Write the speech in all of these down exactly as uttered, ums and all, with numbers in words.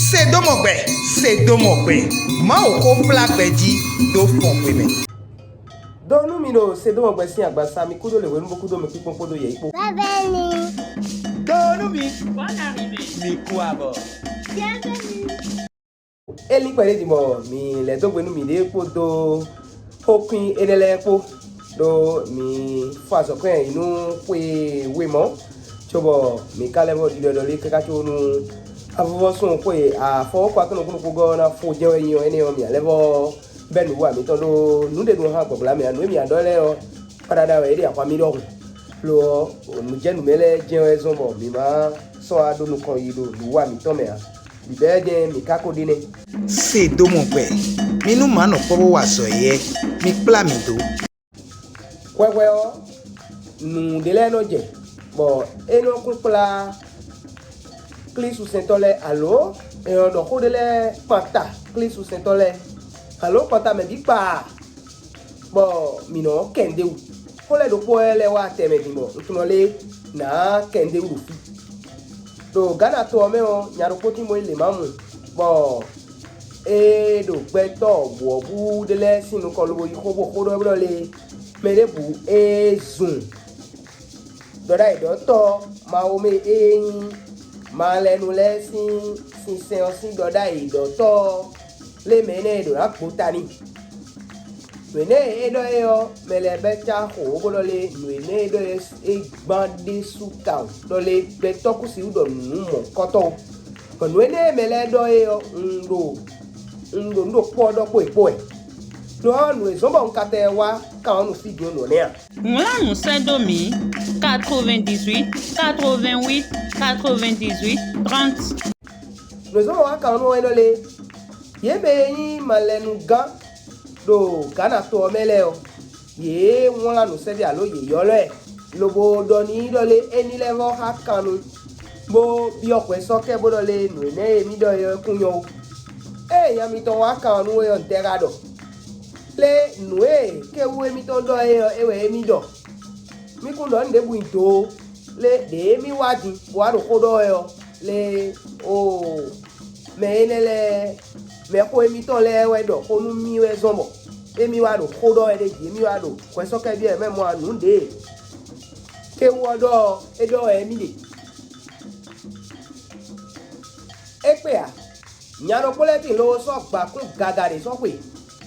Se dó mɔ gbɛ, se dó mɔ gbɛ. Mawu xó kplá gbɛ jí dó fɔn xwe mɛ. Dó nú mi ɖo Sedómɔgbɛ sín agbaza, mi kúdó lě hwenu bó kúdó mi kpíkpɔ́n kpódó yɛ yí kpó. Bɛ́bɛ́ni. Dó nú mi. Bonne arrivée. Mi kú abɔ. É lín kpɛɖé din bɔ mi lɛ́ dó gbe nú miɖée kpódó xókwín énɛ́ lɛ́ɛ kpó, ɖó mi fɔ azɔ̌ kɔn nyi nú xwe we mɔ̌, cóbɔ mi ka lɛ́ vɔ ɖiɖɔ ɖɔ lé káká có nú avɔvɔ́sún xwe afɔwɔ́kɔ akɔ́nɔkúnukúgɔ́ ɔ́ ná fó jɛ́n wɛ nyi ɔ́, énɛ́ ɔ́, mi ǎ lɛ́ vɔ bɛ́ nǔ wa mǐtɔn ɖó nǔɖé ɖo hán gbɔ̌gbla mɛ ǎ. Nǔ e mi ǎ ɖɔ lɛ́ɛ ɔ́, kpaɖaɖa wɛ é ɖe ahwan mì ɖɔhun. Lo ɔ́, nǔjɛnǔmɛ lɛ́ɛ jɛ́n wɛ zɔ́n bɔ mǐ ma sɔ́ wá ɖó nukɔn yi ɖo nǔwa mǐtɔn mɛ ǎ. Bǐbɛ́ jɛ́n mǐ ka ko ɖe nɛ́. Se dó mɔ gbɛ, mi nú mǎ nɔ kpɔ́ bó wa azɔ̌ éyɛ́, mi kplá mǐ dó. Hwɛhwɛ ɔ́, nǔ ɖé lɛ́ɛ nɔ jɛ, bɔ é nɔ kún kplá Klísusɛntɔ́ lɛ́ɛ, alo è nɔ ɖɔ xó ɖé lɛ́ɛ kpanta Klísusɛntɔ́ lɛ́ɛ, alo kpanta mɛ bǐ kpaa, bɔ mǐ nɔ kɛ nǔɖé wú. Xó lɛ́ɛ ɖokpó wɛ lɛ́ wá tɛnmɛ din bɔ un tunɔ lé nǎ kɛ nǔɖé wú ɖo fí. Ɖo Gǎna to ɔ́ mɛ ɔ́, nya ɖokpó tín bó nyí Lěmamu, bɔ é ɖo gbɛtɔ́ wɔ̌bú ɖé lɛ́ɛ sín nukɔn lobo yí xó bó xó ɖɔ ɖɔ lé mɛ ɖěbǔ é zun ɖɔɖ'ayǐɖɔtɔ́ Mawu mɛ e nyí malɛnu lɛ́ɛ sín sinsɛn ɔ́ sín ɖɔɖ'ayǐɖɔtɔ́ ɔ́ lé mɛ énɛ́ e ɖǒ ná gbota n'i. Nǔ énɛ́ e é ɖɔ é ɔ́, mɛ lɛ́ɛ bɛ́ cá xo wǒ bó ɖɔ lé nǔ énɛ́ e é ɖɔ é gbán ɖésú tawun ɖɔ lé gbɛtɔ́ kú sixú ɖɔ nǔ mɔ̌hunkɔtɔn ó. Bɔ nǔ énɛ́ e mɛ lɛ́ɛ ɖɔ é ɔ́, un ɖo un ɖo nǔ ɖokpó ɔ́ ɖɔ kpó yě kpó wɛ. Lo ɔ́, nǔ e zɔ́n bɔ un ka tɛ wá kan ɔ́ nu fí din ɔ́ nǔ ɔ́ nɛ́ a? Wlán nǔ sɛ́ dó mǐ: quatre-vingt-dix-huit, quatre-vingt-huit, quatre-vingt-dix-huit, trente. Nǔ e zɔ́n bɔ wá kan ɔ́ nú wɛ é nɔ lé: yě mɛ e nyí malɛnugán ɖo Gǎna to ɔ́ mɛ lɛ́ɛ ɔ́, yě wlán nǔ sɛ́ dó alo yě ylɔ́ ɛ, lobo ɖɔ n'i ɖɔ lé é ní lɛ́ vɔ́ xá kan nu, bó byɔ́ hwɛ sɔ́ kɛ bó ɖɔ lé nǔ énɛ́ e mì ɖɔ é ɔ́ kún nyɔ́ ó. Ée nya mitɔn wá kan ɔ́ nú we ɔ́, ntɛ́ xá ɖɔ? Lé nǔ e kéwú émítɔn ɖɔ é ɔ́, é wɛ émí ɖɔ. Mì kún ɖɔ nǔ ɖěbǔ nyi do ó. Lé ɖě mì wá din bó wá ɖo xó ɖɔ wɛ ɔ́, lé oo, mɛ énɛ́ lɛ́ɛ, mɛxó émítɔn lɛ́ɛ wɛ ɖɔ xó nú mì wɛ zɔ́n bɔ émí wá ɖo xó ɖɔ wɛ ɖ'é jí, émí wá ɖo hwɛsɔ́kɛ́ byɔ́ wɛ mɛ mɔ nǔ ɖě kéwú ɔ́ ɖɔ ɔ́, é ɖɔ wɛ émí ɖe. É kpé ǎ. Nya ɖokpó lɛ́ɛ tíin lobo sɔ́ gbǎkún gaga ɖě sɔ́ xwe,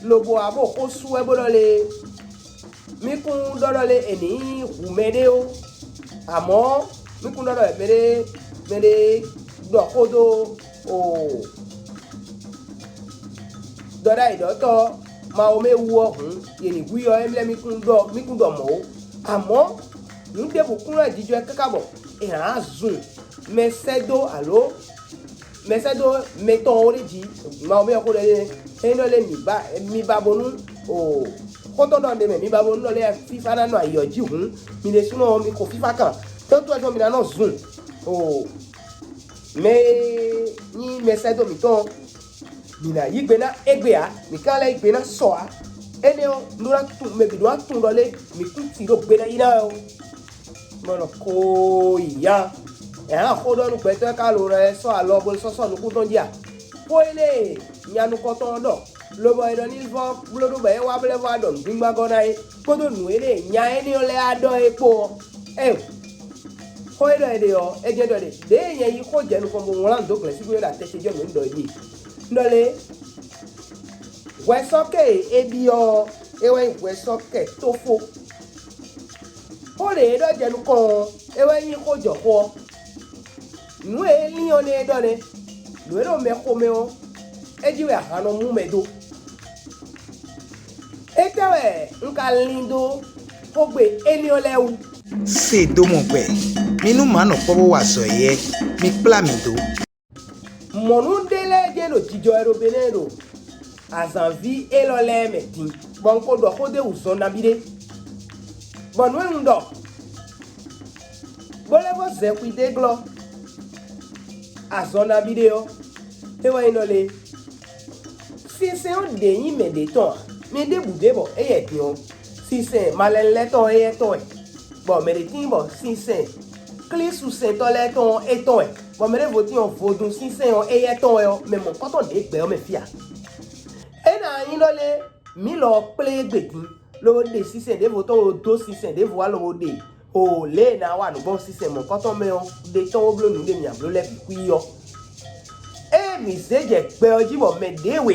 lobo wá bó xó sú wɛ bó ɖɔ lé: mì kún ɖɔ ɖɔ lé è nǐ hu mɛɖé ó, amɔ̌ mì kún ɖɔ ɖɔ mɛɖé mɛɖé ɖɔ xó dó o ɖɔ ɖ'ayǐ ɖɔ tɔ́ Mawu mɛ wú ɔ́ hǔn, yě ní hu i ɔ́, émí lɛ́ɛ mì kún ɖɔ mì kún ɖɔ mɔ̌ ó. Amɔ̌ nǔ ɖěbǔ kún lɛ́ jijɔ ɛ káká bɔ è nǎ zun mɛsɛ́dó alo mɛsɛ́dó mɛtɔn ɔ́ ɖ'é jí. Mawu mɛ ɔ́ xó ɖɔ é é nɔ lé mi ba mi ba bónú o xótɔ́ ɖɔ ɖe mɛ mi ba bónú nɔ lé fífá ná nɔ ayǐ ɔ́ jí hǔn, mi ɖésúnɔ ɔ́ mi xo fífá kan tótó ɛ tɔn mi ná nɔ zun o mɛ e nyí mɛsɛ́dó mǐtɔn ɔ́, mǐ ná yí gbe ná égbé ǎ, mǐ ka lɛ́ yí gbe ná sɔ ǎ. Énɛ́ ɔ́, un ɖó ná tunwun mɛ bǐ ɖó ná tunwun ɖɔ lé mǐ kún tǐ ɖo gbe ná yí ná wɛ ó. Mɔ nɔ koo yi ya. Ɛ hán xó ɖɔ nú gbɛtɔ́ e ka lo ɖɔ ɛ sɔ́ alɔ bo sɔ́ sɔ́ nukún tɔn jí a? Xó énɛ́ e nya nukɔntɔn ɔ́ ɖɔ, lobɔ è nɔ ní vɔ́ bló ɖó bɔ é wá blɛ́ vɔ wá ɖɔ nǔgbígbá gɔ́ ná é, kpódó nǔ énɛ́ e nya énɛ́ ɔ́ lɛ́ɛ wá ɖɔ é kpó ɔ́. Ɛ́, xó e ɖɔ è ɖe ɔ́, é jɛ́n ɖɔ ɖe. Đěe nyɛ yi xó jɛ nukɔn bo wlán nǔ dó glɛ̌sígbé ɔ́ ɖo atɛ ce jɔ mɛ un ɖɔ é ɖíe. Un ɖɔ lé: hwɛsɔ́kɛ e é byɔ́ ɔ́, é wɛ nyí hwɛsɔ́kɛ tófó. Xó ɖě e ɖɔ jɛ nukɔn ɔ́, é wɛ nyí xó jɔ xó ɔ́. Nǔ e é lín ɔ́ nɛ́ é ɖɔ nɛ́: nǔ e ɖo mɛ xomɛ ɔ́, é jí wɛ ahan nɔ mú mɛ dó. Étɛ́ wɛ un ka lin dó xógbe énɛ́ ɔ́ lɛ́ɛ wú? Se dó mɔ gbɛ, mi nú mǎ nɔ kpɔ́ bó wa azɔ̌ éyɛ́, mi kplá mǐ dó. Mɔ̌nú ɖé lɛ́ɛ jɛ́n ɖo jijɔ wɛ ɖo Benɛ́ɛ ɖo azǎnví élɔ́ lɛ́ɛ mɛ din, bɔ un ko ɖɔ xó d'é wú zɔn nabí ɖé. Bɔ nǔ e un ɖɔ, bó lɛ́ vɔ́ zɛ xwi dó glɔ́ azɔn nabí ɖé ɔ́, é wɛ nyí nɔ lé: sinsɛn ɔ́ ɖě nyí mɛ ɖě tɔn ǎ, mɛ ɖěbǔ ɖe bɔ éyɛ́ din ɔ́, sinsɛn malɛnu lɛ́ɛ tɔn ɔ́ éyɛ́ tɔn wɛ, bɔ mɛ ɖě tíin bɔ sinsɛn Klísusɛntɔ́ lɛ́ɛ tɔn ɔ́ é tɔn wɛ. Bɔ mɛ ɖěvo tín ɔ́, vodún sínsɛ́n ɔ́, éyɛ́ tɔn wɛ ɔ́, mɛ mɔ̌kɔtɔn ɖě gbɛ ɔ́ mɛ fí a? É ná nyí ɖɔ lé, mǐ lɔ kplé égbé din, lobo ɖe sinsɛn ɖěvo tɔn, lobo dó sinsɛn ɖěvo wá, lobo ɖe o lě e è nǎ wa nǔ gbɔn sinsɛn mɔ̌kɔtɔn mɛ ɔ́ ɖe tɔn wó bló nǔ ɖe mǐ ná bló lɛ́ɛ bǐ xwí ɔ́. Ée mǐ zé jɛ gbɛ ɔ́ jí bɔ mɛ ɖě we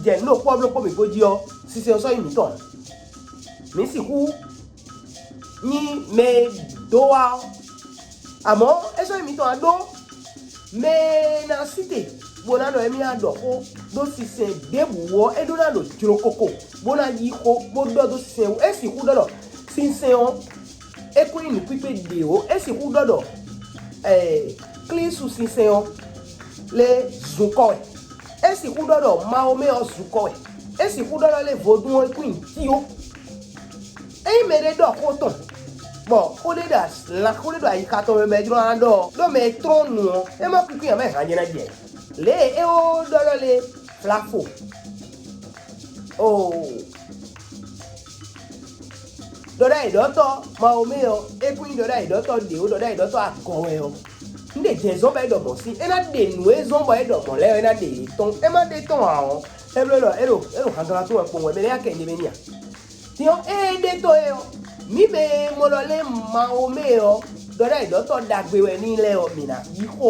jɛ nǔ ɖokpó ɔ́ bló kpó mǐ gbo jí ɔ́, sinsɛn ɔ́ sɔ́ nyí mǐtɔn ǎ. Mǐ sixú nyí mɛ e dó wá ɔ́. Amɔ̌, é sɔ́ nyí mǐtɔn ǎ ɖó mɛ e ná sí te bó ná ɖɔ émí ná ɖɔ xó ɖó sinsɛn ɖěbǔ wú ɔ́, é ɖó ná ɖo jlokoko bó ná yí xó bó ɖɔ dó sinsɛn wú. É sixú ɖɔ ɖɔ sinsɛn ɔ́, é kún nyí nǔkpíkpé ɖě ó. É sixú ɖɔ ɖɔ ɛɛ, Klísu sinsɛn ɔ́ lé zunkɔ wɛ. É sixú ɖɔ ɖɔ Mawu mɛ ɔ́ zunkɔ wɛ. É sixú ɖɔ ɖɔ lé vodún ɔ́ kún nyi cí ó. Ényí mɛɖé ɖɔ xó tɔn, bɔ xó ɖé ɖo lan xó ɖé ɖo ayixa tɔn mɛ bɔ é jló ná ɖɔ ɔ́, ɖó mɛ e tlɔ́n nu ɔ́, é má kúkú nya mɛ hǎn jɛ ná jɛ. Lě e é wó ɖɔ ɖɔ lé flafo. Oo. Ɖɔɖ'ayǐɖɔtɔ́ Mawu mɛ ɔ́, é kún nyí ɖɔɖ'ayǐɖɔtɔ́ ɖě ó, ɖɔɖ'ayǐɖɔ́tɔ́ agɔ wɛ ɔ́. Un ɖe jɛ̌nzɔ́n bɔ é ɖɔ mɔ̌ sín, é ná ɖe nǔ e zɔ́n bɔ é ɖɔ mɔ̌ lɛ́ɛ ɔ́, é ná ɖe yě tɔn. É má ɖe tɔn ǎ ɔ́, é bló ɖɔ é ɖo é ɖo hanglán tɔn wɛ kpowun wɛ, mɛ nɛ́ nya kɛ nyɛ mɛ n'i a? Din ɔ́, ée é ɖe tɔn é ɔ́, mǐ mɛ e mɔ ɖɔ lé Mawu mɛ ɔ́, ɖɔɖ'ayǐɖɔ́tɔ́ ɖagbe wɛ n'i lɛ́ɛ ɔ́, mǐ ná yí xó.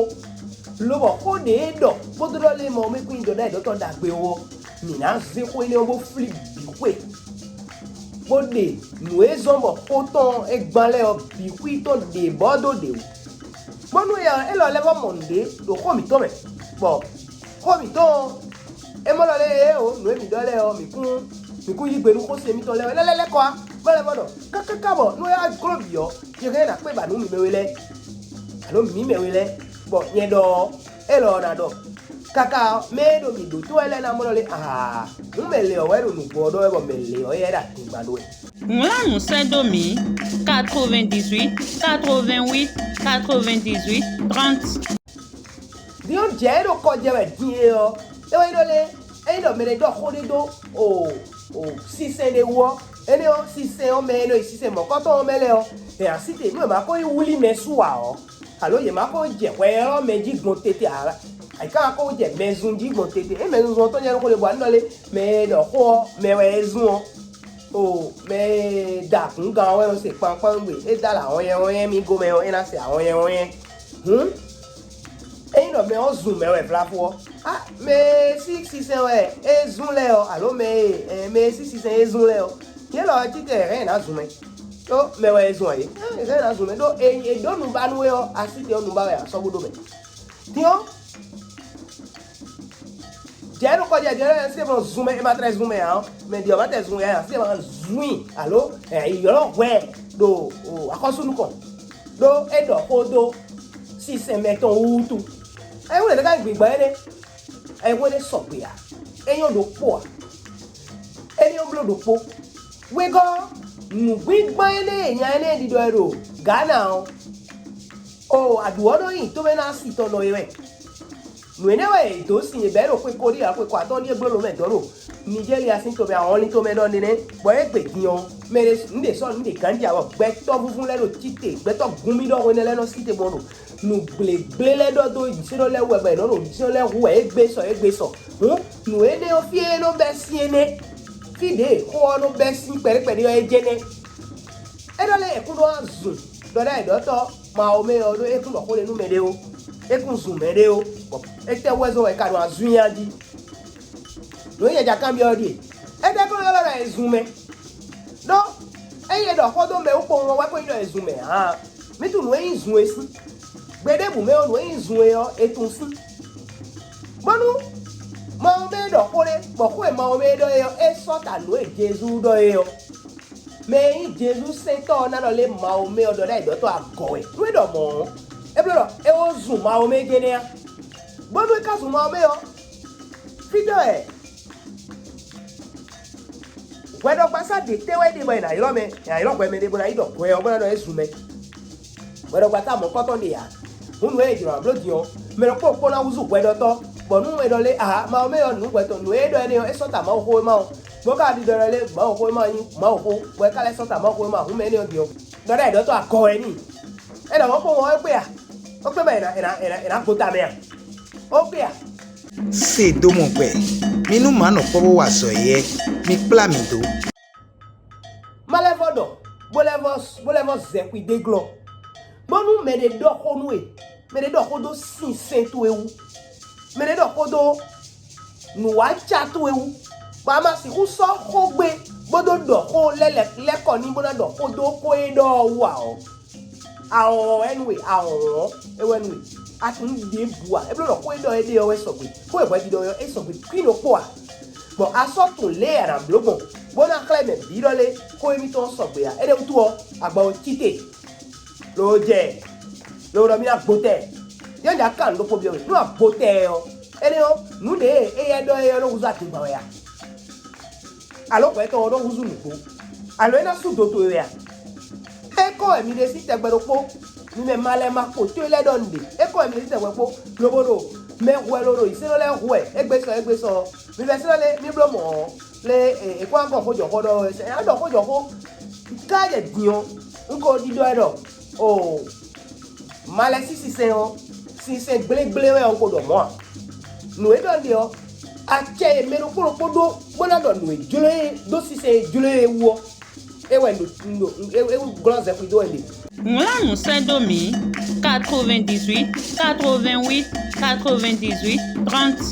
Lobɔ xó ɖě é ɖɔ kpódó ɖɔ lé Mawu mɛ kún nyí ɖɔɖ'ayǐɖɔ́tɔ́ ɖagbe ó ɔ́, mǐ ná zé xó énɛ́ ɔ́ bó flí bǐ xwe, bó ɖe nǔ e zɔ́n bɔ xó tɔn e gbán lɛ́ɛ ɔ́ bǐ xwí tɔn ɖě bɔ dó ɖě wú. Bónú é ɔ́, élɔ́ lɛ́ vɔ́ mɔ nǔɖé ɖo xó mǐtɔn mɛ, bɔ xó mǐtɔn ɔ́, é mɔ ɖɔ lɛ́ɛ ée o, nǔ e mǐ ɖɔ lɛ́ɛ ɔ́, mǐ kún mǐ kún yí gbe nú xóse mitɔn lɛ́ɛ wɛ lɛ́lɛ́ lɛ́ kɔ wá, bɔ é lɛ́ vɔ́ ɖɔ káká ká bɔ nú é wá gló bǐ ɔ́, yě hɛn ná kpé ba nǔ mǐmɛ́ we lɛ́ɛ, alo mǐ mɛ we lɛ́ɛ, bɔ nyɛ ɖɔ ɔ́, élɔ́ ɔ́ ná ɖɔ. Káká ɔ́, mɛ e ɖo mǐ ɖótó wɛ lɛ́ɛ ná mɔ ɖɔ lé aa, nǔ mɛ lě ɔ́ wɛ ɖo nǔgbó ɔ́ ɖɔ wɛ, bɔ mɛ lě ɔ́ yɛ ɖo aɖǐngba ɖó wɛ. Wlán nǔ sɛ́ dó mǐ: quatre-vingt-dix-huit, quatre-vingt-huit, quatre-vingt-dix-huit, trente. Din ɔ́, jɛ e ɖo kɔ jɛ wɛ din e ɔ́, é wɛ nyí ɖɔ lé, ényí ɖɔ mɛ ɖé ɖɔ xó ɖé dó o o sinsɛn ɖé wú ɔ́, énɛ́ ɔ́, sinsɛn ɔ́ mɛ e nɔ yi sinsɛn mɔ̌kɔtɔn ɔ́ mɛ lɛ́ɛ ɔ́, hɛn así te nú è ma ko yi wlí mɛ sú ǎ ɔ́, alo yě ma ko jɛ hwɛ ylɔ́ mɛ jí gbɔn tete ǎ, è ka ma ko jɛ mɛzun jí gbɔn tete. É mɛzunzun ɔ́ tɔn jɛ nú xó ɖé bɔ a nɔ lé mɛ e ɖɔ xó ɔ́, mɛ wɛ é zun ɔ́. O mɛ e da kǔngán ɔ́ wɛ nɔ se kpankpán gbe, é dó alɔ ahɔnyɛ́hɔnyɛ́ mì gomɛ ɔ́, é ná se ahɔnyɛ́hɔnyɛ́. Hǔn, ényí ɖɔ mɛ ɔ́ zun mɛ wɛ vlavo ɔ́, á mɛ e sí sinsɛn wɛ é zún lɛ́ɛ ɔ́, alo mɛ e ɛ, mɛ e sí sinsɛn é zún lɛ́ɛ ɔ́, yě lɔ ɔ́ cí te hɛn ná zun mɛ. Ɖó mɛ wɛ é zun ɔ́, é hɛn ná zun mɛ, ɖó è è ɖǒ nubá nú we ɔ́, así te ɔ́ nubá wɛ a sɔ́ bó ɖó mɛ. Din ɔ́, jɛ nɔ kɔjɛ jɛ nɔ se mɔ zun mɛ, e ma tlɛ zun mɛ ǎ ɔ́, mɛ ɖi ɔ́ ma tlɛ zun mɛ ǎ, se ma zun i alo ylɔ́ hwɛ ɖo axɔ́sú nukɔn, ɖó é ɖɔ xó dó sinsɛn mɛtɔn wútu. Ayihún ɖe ká gbǐgbɔ́ énɛ́, ayihún énɛ́ sɔgbe ǎ, é nyɔ́ ɖokpó ǎ, énɛ́ ɔ́ bló ɖokpó. Wegɔ́ nǔgbígbán énɛ́ e nya énɛ́ ɖiɖɔ e ɖo Gǎna ɔ́, o aɖǔ ɔ́ nɔ nyi tomɛ ná asi tɔn nɔ é wɛ. Nǔ énɛ́ wɛ è dǒ sin è bɛ̌ ɖo xwe ko ɖíe ǎ, xwe ko atɔ́ ɖíe bló lǒ mɛ dɔ̌ ɖo Nijélia sín tomɛ ahɔnlín tomɛ ɖɔ nɛnɛ́, bɔ égbé din ɔ́, mɛ ɖé un ɖe sɔ́ un ɖe gǎnja bɔ gbɛtɔ́ vúvú lɛ́ɛ ɖo títè, gbɛtɔ́ gúnmíɖɔhwe nɛ́ lɛ́ɛ nɔ sí te gbɔn ɖo nǔ gblěgblé lɛ́ɛ ɖɔ dó nyǐsé ɖɔ lɛ́ɛ wú wɛ bɔ è nɔ ɖo nyǐsé ɖɔ lɛ́ɛ hu wɛ égbé sɔ égbé sɔ. Hǔn nǔ énɛ́ ɔ́ fí e é nɔ bɛ́ sín énɛ́, fí ɖě xó ɔ́ nɔ bɛ́ sín kpɛɖékpɛɖé ɔ́ é jɛ́nɛ́. É ɖɔ lɛ́ɛ è kún ɖó wá zun ɖɔ ɖ'ayǐ ɖɔtɔ́ Mawu mɛ ɔ́ ɖó é kún ɖɔ xó ɖé nú mɛɖé ó, é kún zun mɛɖé ó, bɔ étɛ́ wú wɛ zɔ́n wɛ è ka ɖo azun nyi a jí? Nǔ e nyɛ ja kanbyɔ́ ɔ́ ɖíe: étɛ́ kún ylɔ́ ɖɔ è zun mɛ? Ɖó ényí è ɖɔ xó dó mɛ wú kpowun ɔ́ wɛ ko nyí ɖɔ è zun mɛ ǎ. Mǐ tunwun nǔ e nyí zun é sín. Gbe ɖěbǔ mɛ ɔ́, nǔ e nyí zun é ɔ́, è tunwun sín. Bónú Mawu mɛ e ɖɔ xó ɖé, bɔ xó e Mawu mɛ e ɖɔ é ɔ́, é sɔ́ ta nǔ e Jezu ɖɔ é ɔ́, mɛ e nyí Jezu sɛntɔ́ ɔ́ ná ɖɔ lé Mawu mɛ ɔ́ ɖɔ ɖ'ayǐ ɖɔtɔ́ agɔ wɛ. Nú é ɖɔ mɔ̌ ɔ́, é bló ɖɔ é wó zun Mawu mɛ jɛ́n nɛ́ á. Bónú é ka zun Mawu mɛ ɔ́, fítɛ́ wɛ hwɛɖɔgbasá ɖě tɛ́ wɛ é ɖe bɔ è nǎ ylɔ́ mɛ? È nǎ ylɔ́ hwɛ mɛ ɖé bó ná yi ɖɔ hwɛ ɔ́ bó ná ɖɔ é zun mɛ. Hwɛɖɔgbasá mɔ̌kɔtɔn ɖe ǎ. Hǔn nǔ e è jlǒ ná bló din ɔ́, mɛ ɖokpó ɖokpó ná húzú hwɛɖɔtɔ́, bɔ nú è ɖɔ lé aha Mawu mɛ ɔ́ nǔ hwɛ tɔn nǔ e é ɖɔ énɛ́ ɔ́, é sɔ́ ta Mawuxówéma ɔ́, bó ka ɖiɖɔ ɖɔ lé Mawuxówéma ɔ́ nyí Mawuxó, bɔ é ka lɛ́ sɔ́ ta Mawuxówéma ɔ́, hǔn mɛ énɛ́ ɔ́ din ɔ́, ɖɔ ɖ'ayǐ ɖɔtɔ́ agɔ wɛ n'i. É ɖɔ mɔ̌ kpowun ɔ́ é kpé a? Ó kpé bɔ è nǎ è nǎ è nǎ è nǎ gota mɛ a? Ó kpé a? Se dó mɔ gbɛ. Mi nú mǎ nɔ kpɔ́ bó wa azɔ̌ yɛ. Mi kplá mì dó. Má lɛ́ vɔ ɖɔ bó lɛ́ vɔ bó lɛ́ vɔ zɛ xwi dó glɔ́, bónú mɛ ɖé ɖɔ xó nú we, mɛ ɖé ɖɔ xó dó sinsɛn towe wú, mɛ ɖé ɖɔ xó dó nǔwáca towe wú, bɔ a ma sixú sɔ́ xógbe bó dó ɖɔ xó lɛ́ lɛ́ kɔ n'i bó ná ɖɔ xó dó xó e ɖɔ ɔ́ wú ǎ ɔ́, a wɔ̌n wɛ nú we, a wɔ̌n é wɛ nú we. A tunwun ɖěbǔ ǎ, é bló ɖɔ xó e ɖɔ é ɖe ɔ́ wɛ sɔgbe, xó e hwɛɖiɖɔ ɔ́ é sɔgbe kwín ɖokpó ǎ. Bɔ a sɔ́ tunwun lě e a nǎ bló gbɔn, bó ná xlɛ́ mɛ bǐ ɖɔ lé xó émítɔn ɔ́ sɔgbe ǎ. Énɛ́ wútu ɔ́, agba ɔ́ cí te, loo jɛ, loo ɖɔ mì ná gbo tɛ. Yɔ́nja ka nǔ ɖokpó byɔ́ we, nú a gbo tɛ ɔ́, énɛ́ ɔ́, nǔ ɖě e éyɛ́ ɖɔ é ɔ́ nɔ húzú adegban wɛ a? Alo hwɛtɔn ɔ́ nɔ húzú nǔgbó? Alo é ná sú do towe wɛ a? É kɔ wɛ mi ɖe sín tɛgbɛ ɖokpó, mi mɛ ma lɛ́ ma kpo tó lɛ́ɛ ɖɔ nǔɖé. É kɔ wɛ mi ɖe sín tɛgbɛ kpó, lobo ɖo mɛ hwɛ lo ɖo yǐsɛ́nɔ lɛ́ɛ hu wɛ égbé sɔ égbé sɔ ɔ́, mi vɛ́ sɛ́nɔ lé mi bló mɔ̌ ɔ́, lé è kó wá gɔn xó jɔ xó ɖɔ wɛ sɛ a ɖɔ xó jɔ xó ká jɛ din ɔ́, un ko ɖiɖɔ ɛ ɖɔ o malɛ sín sinsɛn ɔ́, sinsɛn gblégblé wɛ un ko ɖɔ mɔ̌ ǎ. Nǔ e ɖɔ ɖe ɔ́, acɛ e mɛ ɖokpó ɖokpó ɖó bó ná ɖɔ nǔ e jló e ɖó sinsɛn e jló e wú ɔ́, é wɛ ɖo ɖo é glɔ́ zɛxwedó wɛ ɖe. Wlán nǔ sɛ́ dó mǐ: quatre-vingt-dix-huit, quatre-vingt-huit, quatre-vingt-dix-huit, trente.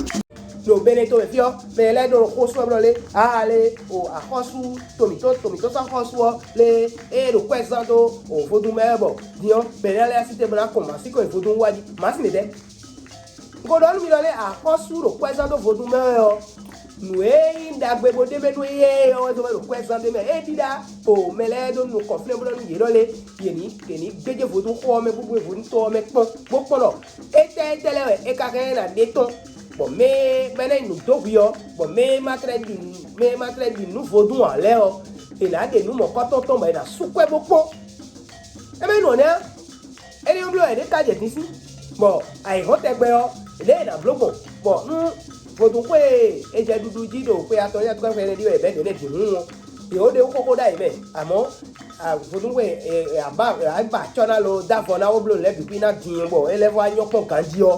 Ɖo Bɛnɛto mɛ fí ɔ́, mɛ lɛ́ɛ ɖo xó sú wɛ blɔ́ lé, aa lé o axɔ́sú tomǐtɔn tomǐtɔn sɔ́ xɔ́sú ɔ́ lé, ée ɖo kwɛ́ zán dó o vodún mɛ wɛ bɔ din ɔ́, mɛ lɛ́ɛ lɛ́ɛ sí te bó ná kɔn mǎsíkɔ e vodún wá jí. Mǎ sín mǐtɛ́? Un ko ɖɔ nú mi ɖɔ lé axɔ́sú ɖo kwɛ́ zán dó vodún mɛ wɛ ɔ́, nǔ e nyí ɖagbe bó ɖ'é mɛ nú éyɛ́ ɔ́ wɛ zɔ́n wɛ ɖo kwɛ́ zán ɖ'é mɛ. É ɖíɖá o mɛ lɛ́ɛ ɖó nukɔn flɛ́n bó ɖɔ nú yě ɖɔ lé, yě ní yě ní gbéjé vodún xó ɔ́ mɛ búbú vodún tɔ́ ɔ́ mɛ kpɔ́n, bó kpɔ́n ɖɔ étɛ́ étɛ́ lɛ́ɛ wɛ é ka hɛn ná ɖe tɔn, bɔ mɛ e bɔ é ná nyí nǔdóhwi ɔ́, bɔ mɛ e ma tlɛ ɖi mɛ e ma tlɛ ɖi nǔ vodún ǎ lɛ́ɛ ɔ́, è nǎ ɖe nǔ mɔ̌kɔ́tɔn tɔn bɔ è nǎ sú kwɛ́ bó kpɔ́n. É mɛ nɔ nɛ́ ɔ́, énɛ́ ɔ́ bló wɛ ɖě ka jɛ din sín, bɔ ayǐhɔ́n tɛgbɛ ɔ́, lě e è nǎ bló gbɔn, bɔ nú vodúnxwe e è jɛ ɖuɖu jí ɖo xwe atɔn nyí atɔ́kɛ́fɛ énɛ́ ɖi wɛ è bɛ̌ nǔ énɛ́ bǐ hún ɔ́, yě ó ɖe wú xóxó ɖ'ayǐ mɛ. Amɔ̌ vodúnxwe ǎ ba acɔ́ ná lo dó avɔ ná ó bló nǔ lɛ́ɛ bǐ kpí ná din bɔ é lɛ́ vɔ wá nyɔ́ kpɔ́n ganjí ɔ́,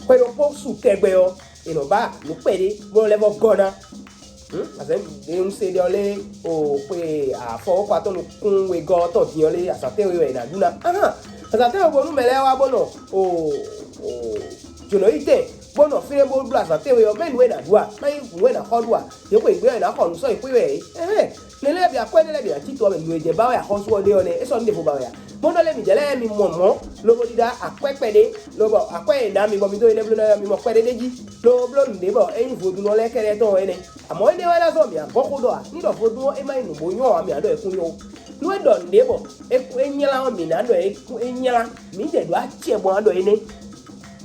xwe ɖokpó su tɛgbɛ ɔ́, è nɔ ba nǔ kpɛɖé bó nɔ lɛ́ vɔ gɔ́ ná. Azɛ̌n ɖě un se ɖɔ lé o xwe afɔwɔ́kɔ atɔn nukún wegɔ́ tɔn din ɔ́ lé azǎn tɛ́nwe wɛ è nǎ ɖu ná. Ahán, azǎn tɛ́nwe bónú mɛ lɛ́ɛ wá bó nɔ o o jǒnɔyítɛn bó nɔ fínɛ́ bó bló azǎn tɛ́nwe ɔ́, mɛ nǔ e è nǎ ɖu a? Má nyí nǔ e è nǎ xɔ ɖu a? Yě xwe gbé ɔ́ è nǎ xɔ nǔ sɔ́ yi xwé wɛ é. Ɛhɛn, nɛnɛ́ lɛ́ɛ bǐ akwɛ́ énɛ́ lɛ́ɛ bǐ ná cí to ɔ́ mɛ nǔ e jɛ ba wɛ axɔ́sú ɔ́ ɖe ɔ́ nɛ́, é sɔ́ nú ɖěvo ba wɛ a? Bó nɔ lɛ́ mǐ jɛ lɛ́ɛ mi mɔ mɔ̌, lobo ɖiɖa akwɛ́ kpɛɖé, lobɔ akwɛ́ e è nǎ mi bɔ mi dó énɛ́ bló ná ɔ́, mi mɔ kpɛɖé ɖ'é jí, lobo bló nǔɖé bɔ é nyí vodúnnɔ lɛ́ɛ kɛ́ɖɛ́ tɔn ɔ́ énɛ́. Amɔ̌ énɛ́ wɛ ná zɔ́n mǐ agɔ́ xó ɖɔ a? Ní ɖɔ vodún ɔ́ é má nyí nǔ bó nyɔ́ ǎ, mǐ ná ɖɔ é kún nyɔ́ ó. Nú é ɖɔ nǔɖé bɔ é kún é nylá ɔ́, mǐ ná ɖɔ é kún é nylá. Mǐ jɛ ɖǒ acɛ bɔ ná ɖɔ énɛ́.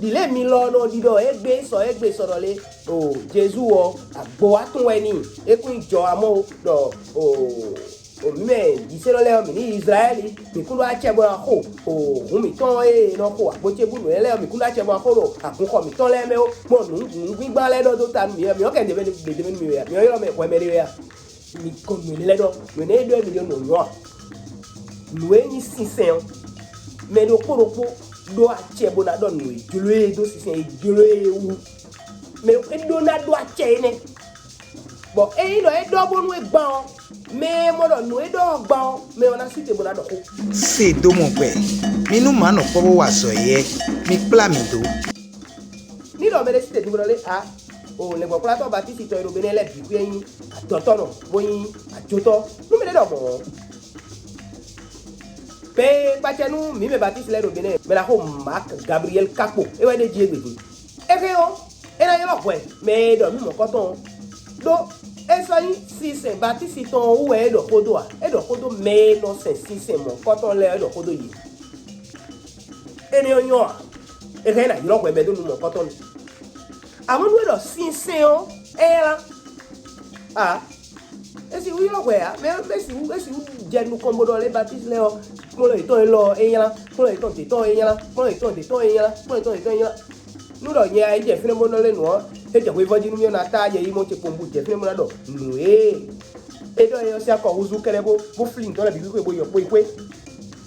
Ɖi lě mi lɔ nɔ ɖiɖɔ égbé sɔ égbé sɔ ɖɔ lé, o Jezu ɔ́, agbo wá tún wɛ n'i, é kún nyí jɔ amɔ́ ó ɖɔ o o mǐ mɛ ɖisenɔ lɛ́ɛ ɔ́, mǐ ní Izlayɛ́li, mǐ kún ɖó acɛ bó ná xo o hǔn mǐtɔn e è nɔ xo agbo ce bú nǔ lɛ́ɛ ɔ́, mǐ kún ɖó acɛ bó ná xo ɖo agunxɔ mǐtɔn lɛ́ɛ mɛ ó, gbɔn nǔ nǔgbígbá lɛ́ɛ ɖɔ dó ta nú mǐ wɛ. Mǐ ɔ́ kɛ ɖě mɛ ɖě mɛ nú mǐ wɛ a? Mǐ ɔ́ ylɔ́ mɛ hwɛ mɛ ɖé wɛ a? Mi gɔn nǔ énɛ́ lɛ́ɛ ɖɔ nǔ énɛ́ e ɖɔ mi ɖɔ nɔ nyɔ́ a? Nǔ e nyí sinsɛn ɔ́, mɛ ɖokpó ɖokpó ɖó acɛ bó ná ɖɔ nǔ e jló e dó sinsɛn e jló e wú. Mɛ ɖokpó ɖó ná ɖó acɛ énɛ́. Bɔ ényí ɖɔ é ɖɔ bónú é gban ɔ́, mɛ e mɔ ɖɔ nǔ e ɖɔ ɔ́ gban ɔ́, mɛ ɔ́ ná sí te bó ná ɖɔ xó. Se dó mɔ gbɛ. Mi nú mǎ nɔ kpɔ́ bó wa azɔ̌ yɛ. Mi kplá mǐ dó. Ní ɖɔ mɛ ɖé sí te din bó ɖɔ lé a o lɛ̌ngbɔ́kplátɔ́ Batísi tɔn e ɖo Benɛ́ lɛ́ɛ bǐ xwé nyí adɔtɔ́nɔ bó nyí ajotɔ́ nú mɛ ɖé ɖɔ mɔ̌ ɔ́. Bɛ́ kpacɛ nú mǐ mɛ Batísi lɛ́ɛ ɖo Benɛ́ mɛ ná xo Mak Gabliyɛ́li ká kpo, é wɛ ɖ'é jí égbé din. É hɛn ɔ́, é ná ylɔ́ hwɛ mɛ e ɖɔ nǔ mɔ̌kɔtɔn ɔ́, ɖó é sɔ́ nyí sinsɛn Batísi tɔn ɔ́ wú wɛ é ɖɔ xó dó ǎ; é ɖɔ xó dó mɛ e nɔ sɛn sinsɛn mɔ̌kɔtɔn lɛ́ɛ é ɖɔ xó dó yě. Énɛ́ ɔ́ nyɔ́ ǎ; é hɛn ná ylɔ́ hwɛ mɛ dó nú mɔ̌kɔtɔn nu. Amɔ̌ nú é ɖɔ sinsɛn ɔ́, é ylá. A é si wú ylɔ́ hwɛ ǎ, mɛ é si wú é si wú jɛ nukɔn bó ɖɔ lé Batísi lɛ́ɛ ɔ́, kplɔ́n yětɔn élɔ́ ɔ́, é ylá, kplɔ́n yětɔn d'é tɔn é ylá, kplɔ́n yětɔn d'é tɔn é ylá, kplɔ́n yětɔn d'é tɔn é ylá. Nú ɖɔ nyɛ e jɛ fínɛ́ bó nɔ lé nǔ ɔ́, é jɛ hweyivɔ́ jí nú mì ɔ́, ná tá yɛ yi mɔ ce kpowun bó jɛ fínɛ́ bó ná ɖɔ nǔ e é ɖɔ é ɔ́ sín akɔ húzú kɛ́ɖɛ́ bó bó flín nǔ tɔn lɛ́ɛ bǐ xwíxwe bó yi ɔ́ kpó yi xwé.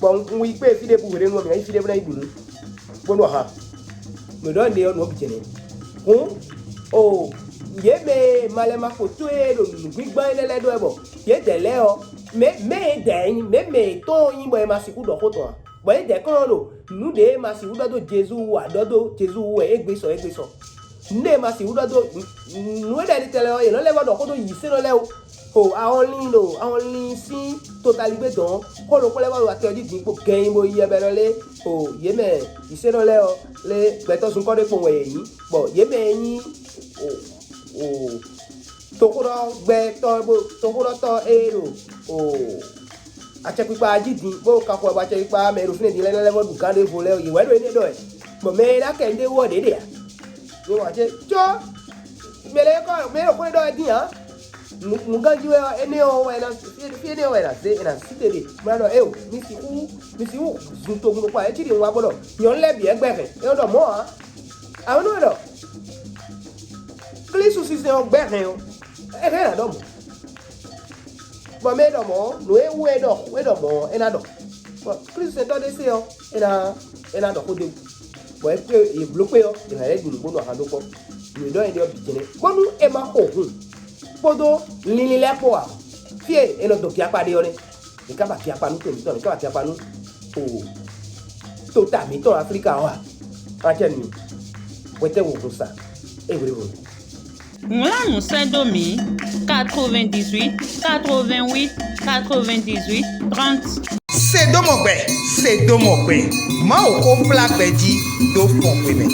Bɔ un yi kpé fí ɖěbǔ hwenu ɔ́, mǐ ná yi fí ɖé bó ná yi ɖu nǔ, bónú a ha. Nǔ ɖɔ un ɖe ɔ́, nǔ ɔ́ bǐ jɛnɛ. Hǔn, o, yě mɛ e ma lɛ́ ma xo tó e ɖo nǔgbígbán énɛ́ lɛ́ɛ ɖó wɛ bɔ yědɛɛ lɛ́ɛ ɔ́, mɛ mɛ e dɛ̌ nyí, mɛ mɛ yětɔn ɔ́ nyí bɔ è ma sixú ɖɔ xó tɔn ǎ. Bɔ yědɛɛ kɔn ɔ́ ɖo nǔ ɖě e ma sixú ɖɔ dó Jezu wú ǎ ɖɔ dó Jezu wú wɛ égbé sɔ égbé sɔ. Nǔ ɖě e ma sixú ɖɔ dó nǔ e ɖɔ ɖi tɛlɛ ɔ́, yě nɔ lɛ́ vɔ ɖɔ xó dó yǐsɛ́nɔ lɛ́ɛ wú. O, ahɔnlin ɖo ahɔnlin sín totaligbé dɔn ɔ́, xó ɖokpó lɛ́ɛ vɔ ɖo atɛ ɔ́ jí din kpó gɛn bó yi ɛbɛ ɖɔ lé. O, yě mɛ yǐsɛ́nɔ lɛ́ɛ ɔ́, lé gbɛtɔ́ zunkɔ́ ɖé kpowun wɛ yě nyí, bɔ yě mɛ e nyí o o toxóɖɔgbɛtɔ́ bó toxóɖɔtɔ́ e ɖo o acɛkpikpa jí din, bó ka xɔ bɔ acɛkpikpa mɛ e ɖo fínɛ́ din lɛ́ɛ lɛ́ vɔ ɖu gán ɖěvo lɛ́ɛ, yě wɛ ɖo énɛ́ ɖɔ wɛ, bɔ mɛ e ná kɛ nǔɖé wú ɔ́ ɖě ɖe ǎ. Mi wǎn ce có mɛ lɛ́ɛ kɔ mɛ e ɖo xó ɖɔ wɛ dín ǎ. Nǔganjí wɛ ɔ́, énɛ́ ɔ́ wɛ ná fí énɛ́ ɔ́ wɛ è nǎ zé è nǎ sí te ɖe, bó ná ɖɔ éeǒ, mi sixú mi sixú zun togun ɖokpó ǎ. É cí ɖi un wá bó ɖɔ nyɔ̌nu lɛ́ɛ bǐ wɛ gbɛ́ hɛn, é nɔ ɖɔ mɔ̌ ǎ. Amɔ̌ nú è ɖɔ Klísu sinsɛn ɔ́ gbɛ́ hɛn ɔ́, é hɛn ná ɖɔ mɔ̌. Bɔ mɛ e ɖɔ mɔ̌ ɔ́, nǔ e wú é ɖɔ é ɖɔ mɔ̌ ɔ́, é ná ɖɔ. Bɔ Klísu sɛntɔ́ ɖé se ɔ́, é ná é ná ɖɔ xó d'é wú. Bɔ é kpé yě bló kpé ɔ́, è nǎ lɛ́ ɖu nǔ bónú ahan dó kpɔ́. Nǔ e ɖɔ é ɖe ɔ́ bǐ jɛ́n nɛ́. Bónú è ma xo hun kpódó linlin lɛ́ɛ kpó ǎ. Fí e è nɔ dɔn biakpa ɖe ɔ́ nɛ́. Mǐ ka ba biakpa nú to mǐtɔn, mǐ ka ba biakpa nú o tota mǐtɔn Aflíka ɔ́ a? Acɛ mi hwetɛ́ wo hun sa é hwlé hwenu. Wlán nǔ sɛ́ dó mǐ: quatre-vingt-dix-huit, quatre-vingt-huit, quatre-vingt-dix-huit, trente. Se dó mɔ gbɛ, se dó mɔ gbɛ. Mawu xó kplá gbɛ jí dó fɔn xwe mɛ.